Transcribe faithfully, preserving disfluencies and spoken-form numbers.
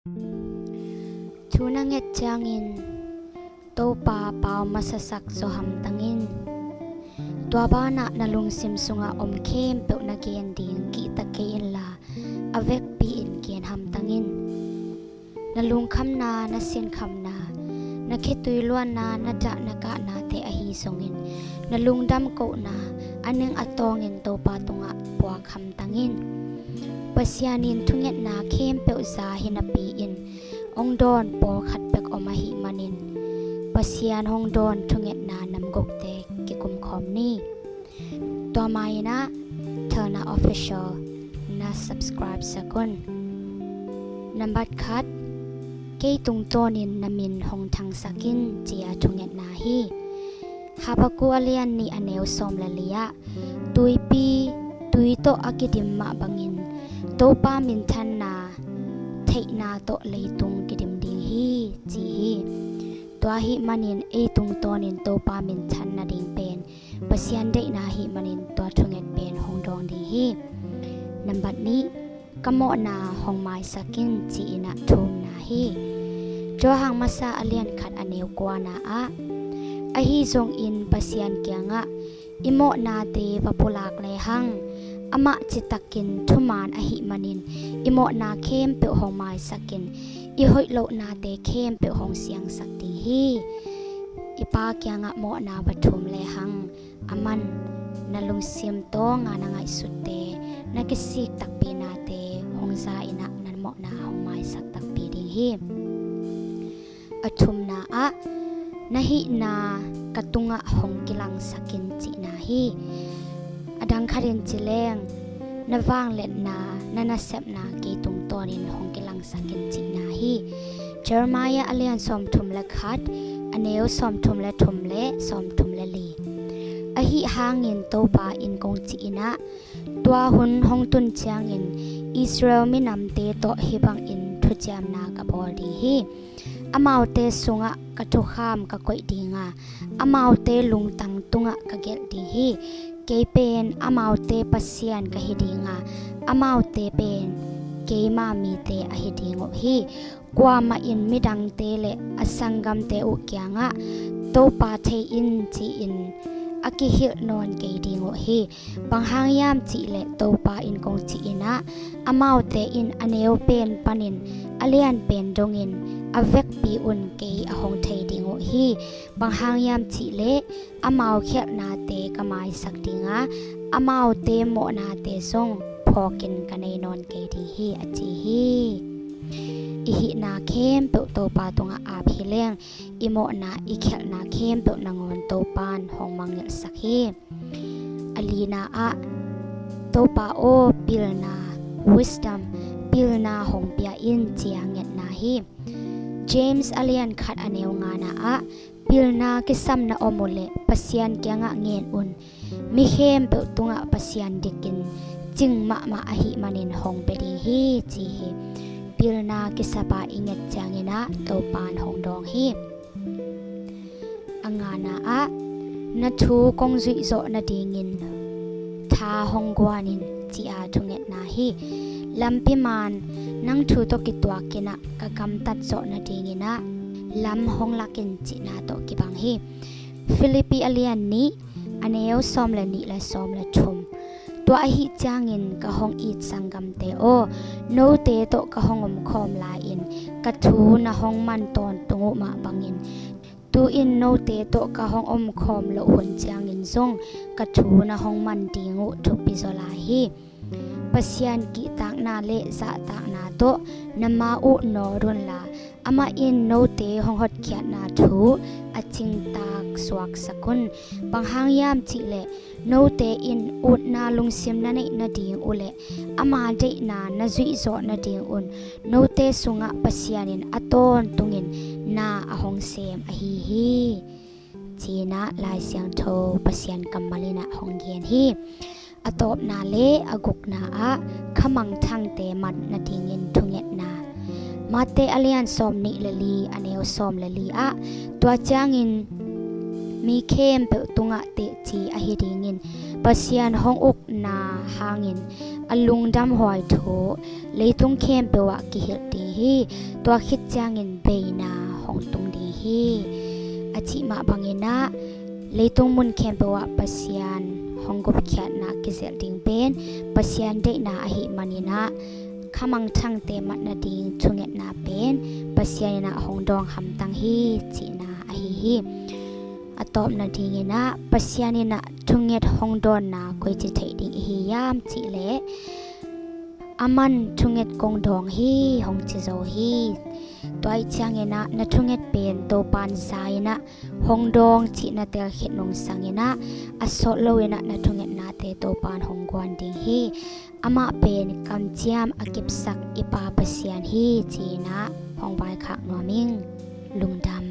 Thu na nget ciangin Topa pau masasak zaw hamtang in. Tua banah na lungsim sungah om khempeuh na gen ding kihta kei inla, a vekpi-in gen hamtang in. Na lungkhamna, na sinkhamna, na khitui luanna, na dah na kahnate ahi zongin, na lungdam kohna a ning a tawngin Topa tungah puak hamtang in. Pasian in thungetna khempeuh za hi napi-in hong dawn pawlkhat bek om ahih manin, Pasian hong dawn thungetna nam gukte kikumkhawm ni. Tua ma-in ah Thalna Official na subscribe sak un. Nambat khat, kei tungtawnin na min hong thangsak in, ci-a thungetna hi. Habakkuk a lian nih a neu sawm le li ah, tuipi tui tawh a kidim mah bangin Topa minthanna theihna tawh leitung kidim ding hi, ci hi. Tua ahih manin ei tungtawnin Topa minthan nading pen Pasian deihna ahih manin tua thunget pen hong dawng ding hi. Nambat nih, ka mawhna hong maisak in, ci-in ah thumna hi. Johan masa a lian khat a neu kuana ah, ahi zongin Pasian kiangah i mawhnate va pulak lehang, amah citakin thuman ahih manin i mawhna khempeuh hong maisakin, i hoih lohnate khempeuh hong siangsak ding hi. I Pa kiangah mawhna va thum lehang, aman na lungsim tawnga na ngaihsutte, na kisik takpi nate hong za-in ah na mawhna hong maisak takpi ding hi. A thumna ah, na hihna ka tungah hong kilangsak in, cihna hi. A dang khatin ci leng, na vangliatna, na nasepna kei tungtawnin hong kilangsak in, cihna hi. Jeremiah a lian sawmthum le khat, a neu sawmthum le thum le sawmthum le li. Ahi hangin Topa in kong ci-in ah, tua hun hong tun ciangin Israel minamte tawh hih bangin thuciamna ka bawl ding hi. Amaute sungah ka thukham ka koih ding a, amaute lungtang tungah ka gelh ding hi. Kei pen amaute Pasian ka hi ding a, amaute pen keima mite ahi ding uh hi. Kuamah in midangte le a sanggamte uh kiangah Topa thei in, ci-in a kihilh nawn kei ding uh hi. Bang hang hiam cihleh Topa in kong ci-in ah, amaute in a neu pen panin a lian pen dongin a vekpi un kei a hong thei ding uh hi. Bang hang hiam cihleh amau khialhnate ka maisak ding a, amaute mawhnate zong phawkin ka nei nawn kei ding hi, a ci hi. I hihna khempeuh Topa tungah ap hi leng, i mawhna, i khialhna khempeuh nangawn Topan hong mangngilhsak hi. A lina ah, Topa aw, pilna, wisdom, pilna hong pia in, ci-a ngetna hi. James a lian khat a neu ngana ah, pilna kisam na om uhleh Pasian kiangah ngen un. Mi khempeuh tungah Pasian dikin cing mahmah ahih manin hong pia ding hi, ci hi. Pilna kisapa i nget ciangin ah Topan hong dawng hi. A ngana ah, na thu kong zuih zawh nadingin tha hong guan in, ci-a thungetna hi. Lampi man, nang thu tawh kituakin ah ka gamtat zawh nadingin ah lam hong lak in, cihna tawh kibang hi. Filippi a lian nih, a neu sawm le nih le sawm le thum. Tua ahih ciangin ka hong it sanggamte aw, note tawh ka hong omkhawm lai-in ka thu na hong man tawntung uh mah bangin, tu-in note tawh ka hong omkhawm loh hun ciangin zong ka thu na hong man ding uh thupi zaw lai hi. Pasian kihtakna le zahtakna tawh na ma uh nawl unla, amah in note hong hotkhiatna thu a cingtak suaksak un. Bang hang hiam cihleh, note in utna lungsim na neih nading uhleh ama deihna na zuih zawh nadingun note sungah Pasian in a tawntungin na a hong sem ahi hi, ci-in ah Lai Siangtho Pasian kammal in ah hong gen hi. A tawpna le a gukna ah khamangthangte mat nadingin thungetna. Mate a lian sawm nih le li, a neu sawm le li ah, tua ciangin mi khempeuh tungah teci ahi dingin Pasian hong ukna hangin a lungdamhuai thu leitung khempeuh ah kihilh ding hi. Tua khit ciangin beina hong tung ding hi, a cih mah bangin ah leitung mun khempeuh ah Pasian hong gupkhiatna kizelh ding pen Pasian deihna ahih manin ah khamangthangte mat nading thungetna pen Pasian in ah hong dawng hamtang hi cihna ahi hi. A tawpna dingin ah Pasian in ah thunget hong dawnna koici theih ding i hi hiam cih leh, aman thunget kong dawng hi hong ci zo hi. Tua ahih ciangin ah na thunget pen Topan za in ah hong dawng cih na telkhin nungsangin ah a sawt loin ah na thungetnate Topan hong guan ding hi. Amah pen kamciam a kipsak i Pa Pasian hi ci-in ah hong vaikhak nuam ing. Lungdam.